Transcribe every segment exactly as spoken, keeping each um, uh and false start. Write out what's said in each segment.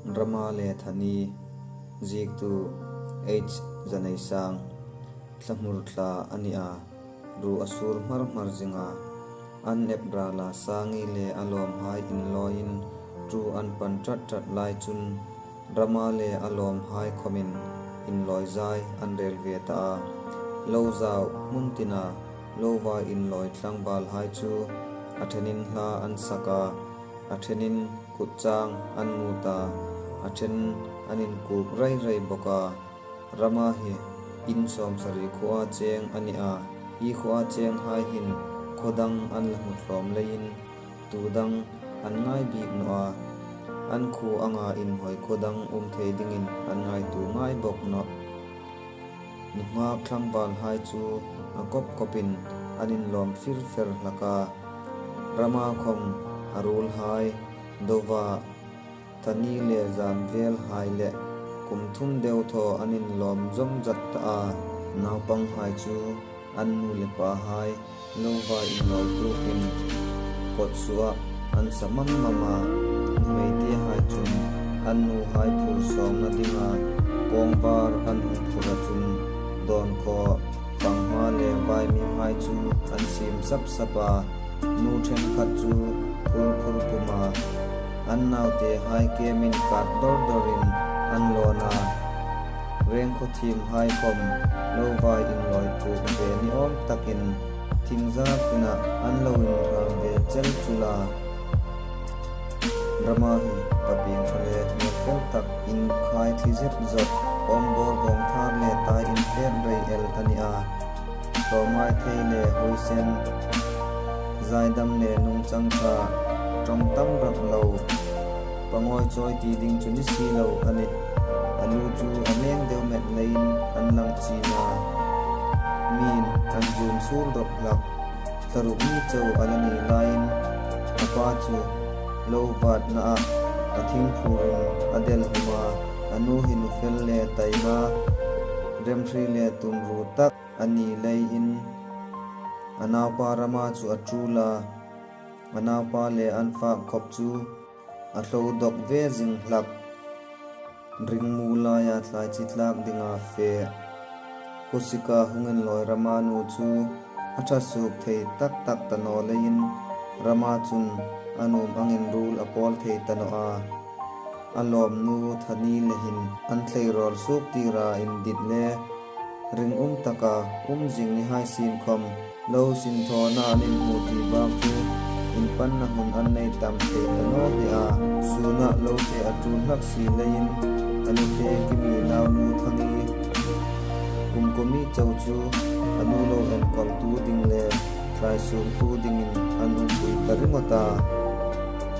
Rama le Thani, ziektu H Zaneisang, thlahmur thla a ni a, ruo a sur hmar hmar zing a, an ep rala Sangi le a lawmhai inlawiin ṭhu an pan ṭhat ṭhat lai chun Rama le a lawmhai khawmin inlawi zai an rel ve ta a. Lo zau hmun tina lo vai inlawi tlangvalhai chu a ṭhenin hla an sak a, a ṭhenin kut chang an mut a, a ṭhen an inkuk rei rei bawk a. Rama hi in sawmsari khuoa cheng a ni a, hi khuoa chenghai hin khaw dang an la hmu tlawm leiin tu dang an ngai bik naw a, an khuo anga inhawi khaw dang um thei dingin an ngaituo ngai bawk nawh. Nunghak tlangvalhai chu a kawp kawpin an inlawm fir fir hlak a. Rama khawm a ruolhai, Dova, Thani le Zamvelhai le kum thum deu thaw an inlawm zawm zat ta a. Naupanghai chu an nu le pahai lo vai inlawi tukin kawtsuoa an sa mam mam a. Nuhmeitehai chun an nuhai phur sawmna dinga kawngvar an hung phur a chun dawn khaw, fanghma le vaimimhai chu an siem sap sap a. Nu ṭhenkhat chu phur phur pum a, an nautehai kemin kap dor dorin an lawn a. Rengkhaw thiemhai khawm lo vai inlawi puk ve ni awm takin thingzar tina an lo inrang ve chel chul a. Rama hi papieng ṭha le hmel fel tak, inkhai thli zet zet, awm bawr bawng thar le tai inhlet rei el a ni a. Tlawmngai thei le huoisen, zaidam le nungchang ṭha, ṭawng tam rak lo, pangawi chawi ti ding chu ni si lo a nih. A lu chu a meng deu met leiin an lang chin a, mi'n an zum sur dawk hlak. Thlaruk mi chau a la ni laiin a pa chu lo vatna a, a thing phurin a del hum a, a nu hi nufel le taima, remhri le tumru tak a ni leiin a naupa Rama chu a ṭul a, a naupa le an fak khawp chu a hlo dawk ve zing hlak. Ringmu laia thlai chi tlak dinga fe, khawsika hung inlawi Rama nu chu a ṭha suok thei tak tak ta naw leiin Rama chun a nuom angin ruol a pawl thei ta naw a. A lawmnu Thani le hin an tleirawl suok tira indit le ringum taka um zing ni hai sien khawm, lo sinthawna an inhmu ti bak chu inpanna hun an nei tam thei ta naw hle a. Suna lo fe a ṭul hlak si leiin a nu te Kimi naunu Thangi, kum kumi chau chu a nu lo enkawltu ding le thlai suoktu dingin an umpui ta ringawt a.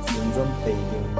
Sunzawm pei ding.